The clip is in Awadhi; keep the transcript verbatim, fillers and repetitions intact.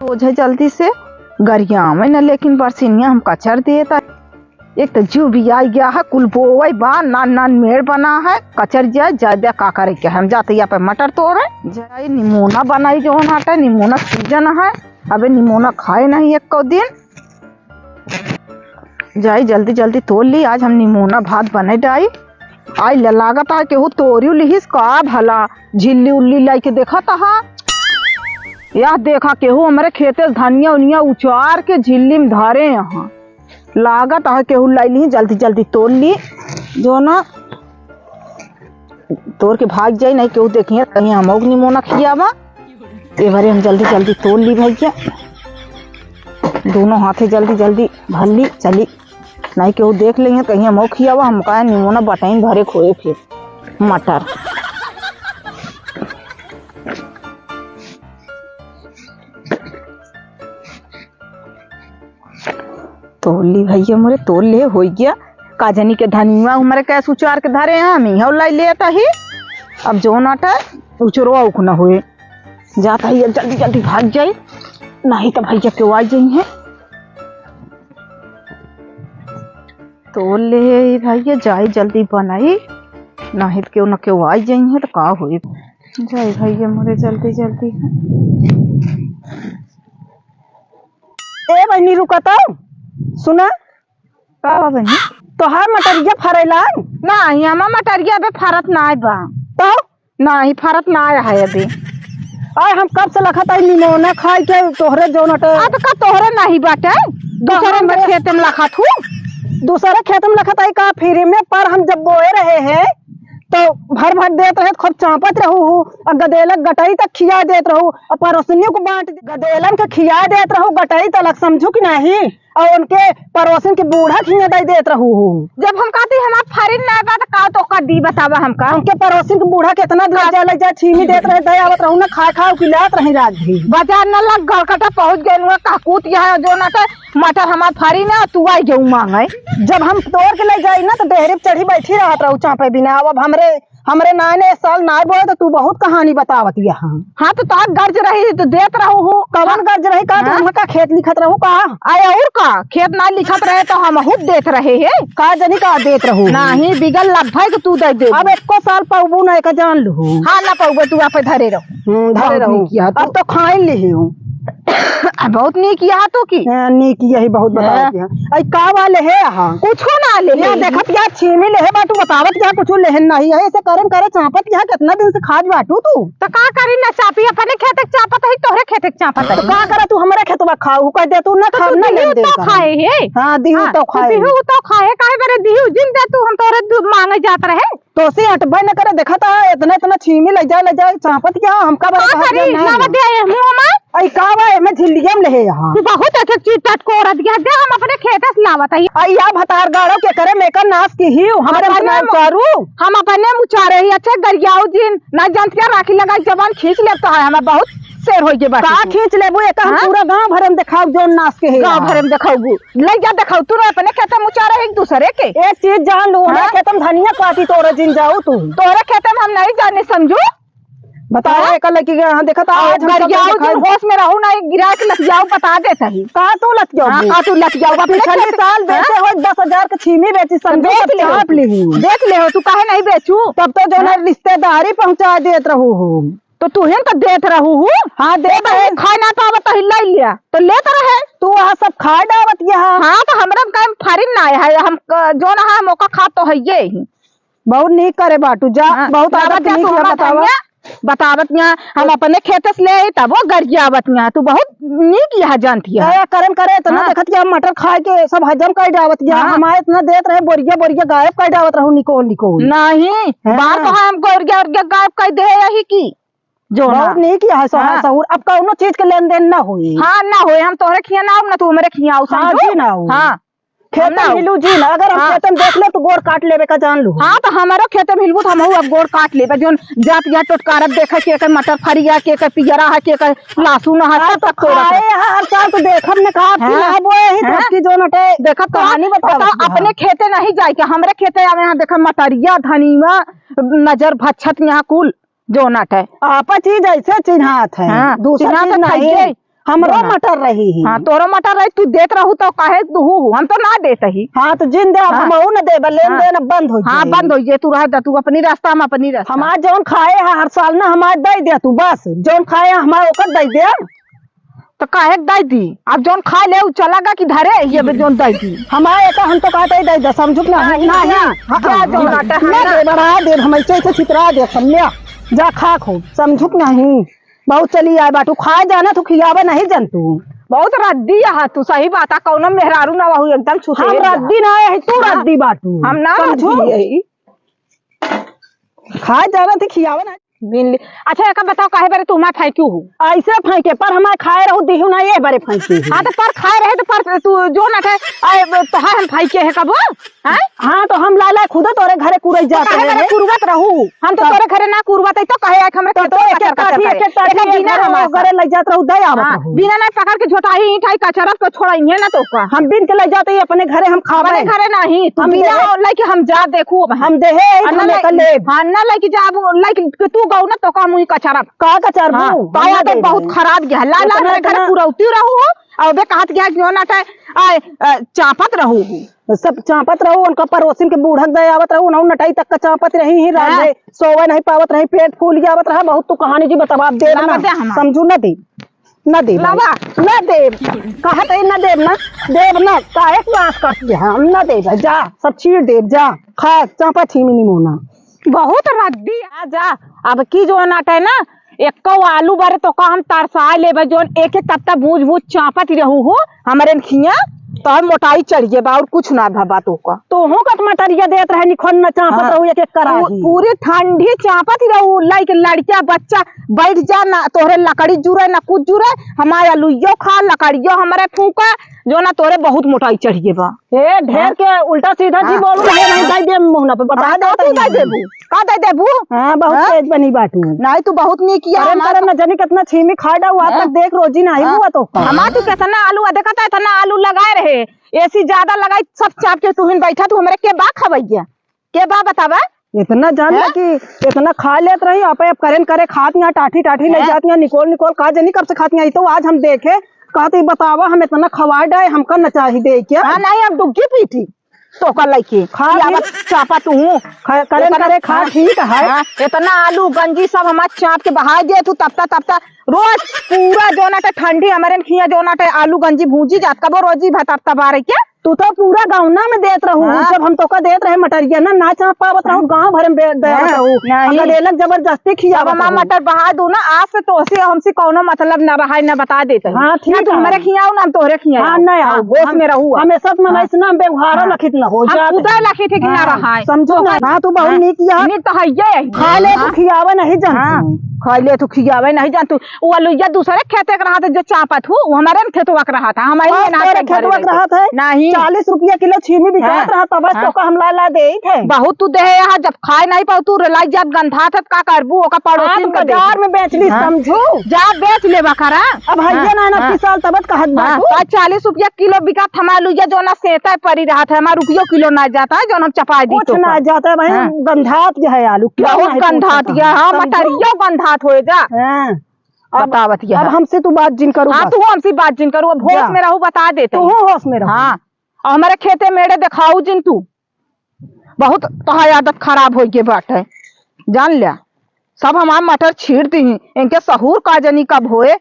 ओझे जल्दी से गरियावे न, लेकिन बरसिनिया हम कचर देत है। एक तो जू भी आई गया है, कुल बोवई बा, नान नान मेड़ बना है, कचर जाए, जाए दे का करे के, हम जाते यहाँ पे मटर तोड़े, जाए निमोना बनाई, जौन हटे निमोना सीजन है, अबे निमोना खाए नहीं एको दिन। जाई जल्दी जल्दी तोड़ ली, आज हम निमोना भात बने डाई। आई ल-, लागत है केहू तोरियो लिहिस का भला, झिल्ली उल्ली लाई के देखत है। यह देखा केहू हमरे खेते से धनिया उनिया उचार के झिल्ली में धरे यहाँ। लागत है केहू लाई ली, जल्दी जल्दी तोड़ ली। जौन तोड़ के भाग जाई, नहीं केहू देखिए कहीं हमहू के निमोना खियावा। ए बारे हम जल्दी जल्दी तोड़ ली भैया, दोनों हाथे जल्दी जल्दी भर ली, चली, नहीं केहू देख लेंगे कहीं हमहू खियावा, हम कहे निमोना बटाइन भरे खोए फिर मटर। तोड़ ली भैया मोरे, तोड़ ले, होइ गया। का जनी के धनिया हमरे कैस उचार के धरे हैं, हम इहौ लाई लेत ही। अब जौन आटा उचरवा उख न होए। जात ही अब जल्दी जल्दी भाग जाई, नहीं तो भैया केहू आ जाई है। तोड़ ले भैया, जाई जल्दी बनाई, नहीं तो केहू न केहू आ जाई है तो का होई। जाई भैया मोरे जल्दी जल्दी। ए बहिनी, रुका तो, सुना। का बा बहिनी? तोहार मटरिया फरेला? नाही, हमार मटरिया अबे फरत नाही बा। तो? नाही, फरत नाही है अबे। अरे, हम कब से लखत आई निमोना खाई के तोहरे जौन अटे। आ, तो का तोहरे नाही बाटे? दूसरे हमरे में खेते में लखत हूँ। दूसरे खेत में लखत आई का फ्री में, पर हम जब बोए रहे हैं, तो भर भर देत रहे, खूब चापत रहू हूँ, और गदेलक गटई तक खिया देत रहू, और पड़ोसनियों को बांट दे, गदेलन के खिया देत रहू, गटई तलक, समझू कि नाही? और उनके पड़ोसिन के बूढ़ा खिया दे देत रहू हूँ। जब हम कहती हमार फरिन ना बा, तो का तो का दी बतावा हमका? उनके पड़ोसिन के बूढ़ा कितना दिन का जा ले जा छीमी देत रहे, दे आवत रहू ना, खाए खाओ खिलात रही रात भी। बाजार न लग, घर कटा पहुँच गए, उनका कहकूत यह जो ना के मटर हमार फरी ना, तू आई जाऊ मांगे। जब हम तोड़ के ले जाई ना, तो डेहरी पे चढ़ी बैठी रहत रहू चापे बिना। अब हमरे, हमरे नाने साल नाय बोए, तो तू बहुत कहानी बतावत यहाँ। हाँ, तो तोहार गर्ज रही, तो देत रहू हो। कवन गर्ज रही का? तू हाँ? हमका खेत लिखत रहू का? आय, और का? खेत ना लिखत रहे, तो हमहू देत रहे हे। का जनी का देत रहू? नाही, बिगल लब्भे के तू दे दे। अब एको साल पउबू ना, एका जान लू। हाँ, ना पउबे, तू आपे धरे रहू। हम्म, धरे बहुत रहू। नीक किया तू। अब तो खाइन लिही हूँ। बहुत नीक किया तू की। हाँ, नीक यही बहुत बताओ हाँ। किया। आई का वाले है यहाँ? कुछो ना ले या ले। देखत या छीमी ले है बाटू, बतावत या कुछो लेहन नहीं है। ऐसे करन करे चापत या कितना दिन से खाज बाटू तू। तो का करी ना चापी, अपने खेते के चापत है, तोहरे खेते के चापत है। तो का करा तू हमरे खेतवा खाऊ, कह दे तू ना तो खाऊ तू ना दिहू लेन देन तो करा। खाए है। हाँ, दिहू हाँ, तो तू खाए। दिहू तो खाए, काहे बरे दिहू जिन दे तू, हम तोहरे दू-, मांगे जात रहे। तो से हटबे न करे, देखा था इतना, इतना छीमी ले जाए, ले जाए, चापत क्या हमका बड़ा का भाग करी? जाना है। लावा दे ये मुंह में। आई का बा, एमे झिल्लिया में लेहे यहाँ। तू बहुत एक एक चीज टटकोरत गया, दे हम अपने खेते से लावत हई। आई या भतार गाड़ो के करे में का नाश की ही, हमरे अपने अपना मु-, उतारू। हम अपने मुचारे ही, अच्छा गरियाऊ जिन, ना जानत क्या राखी लगाई जबान खींच लेता है, हमें बहुत शेर होई के बाटे का तू। खींच लेबू, एक हम हाँ? पूरा गांव भरे में देखाऊ जौन नाश के है गांव यहाँ। भरे में देखाऊ। ले जा देखाऊ, तू ना अपने खेते में उचारे है एक दूसरे के। एक चीज जान लू, हमरा हाँ? खेते में धनिया काटी तोरे जिन जाऊ तू। तोरे खेते में हम नहीं जाने समझू। बताओ, हाँ? एक लड़की के यहाँ देखा था, और आज हम सब गरियाऊ देखाई। तुम होश में रहू ना, एक गिरा के लतियाऊ बता देता ही। का तू लतियाऊ हाँ, बे? का तू लतियाऊ अपने पिछले खेते साल हाँ? बेचे हो दस हजार के छीमी बेची, तो समझो, बेच सब ले हो चाप तू। ली हूँ। बेच ले हो, तू काहे नहीं बेचू? तब तो जो ना हाँ? रिश्तेदारी पहुँचा देत रहू हो। तो तू ही तो देत रहू हूँ। हाँ, देत ए, तो है। खाए ना पावत तो हिलाई लिया। तो लेत रहे। तू वहाँ सब खाए डावत यहाँ। हाँ, तो हमरा में काहे फरिन ना है, हम क-, जो ना है, हम ओका खा तो है ये ही। बहुत नीक करे बाटू, जा, हाँ, बहुत लावा आदत जा नीक तू है, हमार बतावा। धनिया, बतावत यहाँ, हम अपने खेत से ले आई, तब वो गरियावत यहाँ, तू बहुत नीक यहाँ जानती है। दया करन करे, इतना हाँ। देखत कि हम मटर खाए के सब हजम कर डावत यहाँ, हाँ। हमारे इतना देत रहे, बोरिया, बोरिया गायब कर डावत रहू, निकोल, निकोल। नहीं, हाँ। बार तो हम गोरिया, गोरिया गायब कर दे यही की। जो बहुत ना। नीक है, सोहा हाँ। सहूर। अब कौनो चीज के लेन देन ना होई। हाँ, ना होई। हम तोहरे खिया ना आऊ, ना तू हमरे खिया आऊ, हाँ, समझू? जी ना आऊ। हाँ। खेते हम ना में आऊ। हिलू जी ना, अगर हम हाँ। खेते में देख ले तो गोड़ काट लेबे का जान लू। हाँ, तो हमारो खेते में हिलबू तो हमहू अब गोड़ काट लेबे। जोन जात या टोटकारत देखे के एकर मटर फरिया, के एकर पियरा है, के एकर लहसुन है, हाँ, सब तो तक तोड़त खाए है। हर साल तो देखब ने का कि हाँ। ना बोए ही हाँ। धरती जोन हटे। देखब तो कहानी हाँ, बतावत तो है। अपने खेते नहीं जाए के, हमरे खेते आवे यहाँ देखब मटरिया, धनिया, नजर भच्छत यहाँ कुल। जो नट है। आपा चीज ऐसे चिन्हात है, हाँ, दूसरा चिन्हात चीज तो नहीं। खइये। हमरो ना। मटर रही ही। हाँ, तोरो मटर रही, तू देत रहू तो काहे दुहू हूँ? हम तो ना देत ही। हाँ, तो जिन दे, अब हाँ। हमहू न देब, लेन हाँ। देन अब बंद होइ हाँ, जाई। बंद होइ जाई, तू रह जा, तू अपनी रास्ता, हम अपनी रास्ता। हमार जौन खाए है हर साल ना, हमार दइ दे तू, बस। जौन खाए है हमार ओकर दइ दे। तो काहे के दइ दी? अब जौन खा ले, उ चला गा कि धरे, ये बे जौन दइ दी। हमार एका हम तो कहत ही दइ दे, समझू कि नहीं? नहीं, नहीं। नहीं। हाँ, जा हाँ, जौन हाँ। काटे है ना ना। दे, बढ़ा दे, हम ऐसे ऐसे छितरा दे, समझा? जा खा खूब, समझू कि नहीं? बहुत चली आए बाटू, खाए जाना तू, खियावे नहीं जन तू। बहुत रद्दी है तू, सही बात है, कौनो मेहरारू ना वहू एकदम छुटे हम जा। रद्दी ना है, तू हाँ। रद्दी बाटू। हम ना समझू? रद्दी है। खाए जाना तू, खियावे ना। बिन ले-, अच्छा, एका बताओ, काहे बारे तू हमार फेंक्यू हूँ? ऐसे फेंके, पर हमार खाए रहू, दिहू ना, ये बारे फेंकी हूँ। हाँ, तो पर खाए रहे, तो पर तू जो ना थे, आए, तो है हम फेंके है कबो? हैं? हाँ, तो हम लाए लाए खुदे तोरे घरे कुरई तो जात काहे रहे। घरे कुरवत रहू? हम तो तो तोरे घरे ना कुरवत है, तो काहे आके हमरे तो खेतवा तोरे एक एक कचर काठी, कचर एक एक करे? काठी एका एक बिना घरे, हमार घरे साथ। लइ जात रहू, दे आवत हाँ, रहू। बिना ना पकड़ के झोटाई, ईंटाई, कचरा को छोड़ा, इन्हें ना तो का। हम बिन के लइ जाते ही अपने घरे हम खावे। अपने घरे नहीं, तू हम बिना देहे। लइके हम जा देखू अब हम। हम देहे, और हम ना एकर लइ-, लेब। हाँ, ना लइके जाबू, लइके तू गऊ ना तो का मुई कचरा। का कचर हाँ, बू? तो हम ना आदत देबे। बहुत खराब गया है। लाला इतना, हमरे घरे इतना कुरौती रहू हो, और बे कहत गया कि ना चाहे, आए, अ, चापत रहू हो। सब चापत रहू, उनका पड़ोसिन के बूढ़क दे आवत रहू, उन्हू नटाई तक का चापत रही ही, रात हाँ। दे सोवे नहीं पावत रही, पेट फूल गया आवत रहा। बहुत तू कहानी जी बतावा, अब देब लावा ना, दे हमार। समझू, न देब, न देब, लावा। न देब, कहत है न देब ना, देब ना, काहे के नाश करती है, हम न देब, जा, सब चीर देब, जा, खा, चापत ही मिनी मोना। बहुत रद्दी आ जा। अब की जो नाटे ना, एको आलू बारे तो का हम तरसाए लेबे, जोन एक एक कत्ता बूझ बूझ चापत रहू हो, हमरे खिया तो हम मोटाई चढ़ गए बा, और कुछ ना भबा तो का। तोहू का मटरिया देत रहे, निखन न चापत हाँ। रहू एक एक कराही। पू-, पूरी ठंडी चापत रहू, लाइक लड़किया बच्चा बैठ जा ना, तोहरे लकड़ी जुरे ना कुछ जुरे, हमारे आलूयो खा, लकड़ियो हमरे फूका, जो ना तोरे बहुत मोटाई चढ़ गए बा। ए, ढेर हाँ। के उल्टा सीधा जी हाँ। बोलू, नहीं, नहीं, दइ देब मुहना पे, बता हाँ, दे का तू तनी। दइ देबू? का दइ देबू? हाँ, बहुत हाँ? तेज बनी बाटू। नहीं, तू बहुत नीक किया, करन, हमार करन तो न जानी कितना छीमी खा डाऊ, आज हाँ। तक देख रोजी नहीं हाँ। हुआ तो का। हमार तू कितना आलू, आ, देखा था, इतना आलू लगाए रहे, एसी ज्यादा लगाई, सब चाप के तू हिन बैठा, तू हमरे के बा खवैया? के बा बतावा? इतना जान ले हैं? कि इतना खा लेत रही, आप अब करेन करे खात यहाँ, टाठी टाठी ले हैं? जात यहाँ, निकोल निकोल का जनी कब से खात यहाँ। ई तो आज हम देखे, कहत ही बतावा, हम इतना खवाए डाए, हमका न चाही दे क्या? हाँ, नहीं, अब डुग्गी पीठी तो का लइके खा कि भी अब चापा तू। ख-, करेन इतना करे खा हाँ, ठीक है। हाँ, इतना आलू गंजी सब हमार चाप के बहाए दे तू, तब तक, तब तक रोज पूरा जोना टे ठंडी हमरे खिया जोना टे आलू गंजी भूंजी जात, कबो रोजी भा तब तक बारे के। तू तो पूरा गौना में देत रहू, हाँ। जब हम तोका देत रहे मटरिया ना, ना चाप पावत रहू, हाँ। गाँव भर में बे-, देवत हाँ, रहू। नहीं। अगर ये लोग जबरदस्ती खियावत अब हमार रहू। मटर बहा दू ना, आज से तोहसे हमसे कौनो मतलब ना रहा, ना बता देते हैं। हाँ, ठीक ना तू है। हमरे खियाओ, ना हम तोहरे खियाओ। हाँ, नहीं हाँ, आओ। होश हम, में रहू। हमेशा से मन हाँ। ऐसे ना व्यवहार हाँ। लखित ना हो हम जात खुदा है। लखित ही ना हाँ, रहा है। समझू तो ना। हाँ, तू बहुत हाँ। नीक किया। नहीं तो है ये है। खा ले तू हाँ। खियावे नहीं जानत हाँ। हूँ। खा ले तू खियावे नहीं जानत हूँ। वो अलुइया दूसरे खेते के रहत है, जो चापत हूँ, वो हमारे न खेतवा के रहत है, हमारे हाँ, ना तोरे खेतवा के रहत है। नहीं। चालीस रुपया किलो छीमी बिकात हाँ। रहत है, बस हाँ। तोका हम ला ला देइत है। बहुत तू देहे यहाँ, जब खाए नहीं पाऊ तू, रेलाई जब गंधात है, का करबू, ओका पड़ोसी हाँ, तो में दे बाजार दे। में बेच ली, हाँ। समझू। जा बेच लेबा करा। अब हइये हाँ, ना, हाँ। इक्कीस साल तबत कहत हाँ, बाटू। का चालीस रुपया किलो बिकात हमार लुइया, जो ना सेता परी रहत है, हमार रुपयो किलो ना जाता है, जो हम चपाई दी कुछ तो ना का। जाता है भाई, हाँ। गंधात जो है आलू, क्या बहुत नहीं पूछता गंधात है। या, हाँ, समझू? मटरियो गंधात होए जा। हाँ। अब, बतावत यह अब है। हमसे तू बात जिन करू हाँ, बस। तू हमसे बात जिन करू, अब होश जा। में रहू, बता देते तू हैं। होश में रहू। हाँ, और हमारे खेते मेड़े देखाऊ जिन तू, बहुत तोहार आदत खराब होई के बाटे, जान ल्या। सब हमार मटर छीड़ दी, इनके सहूर का जनी कब होए।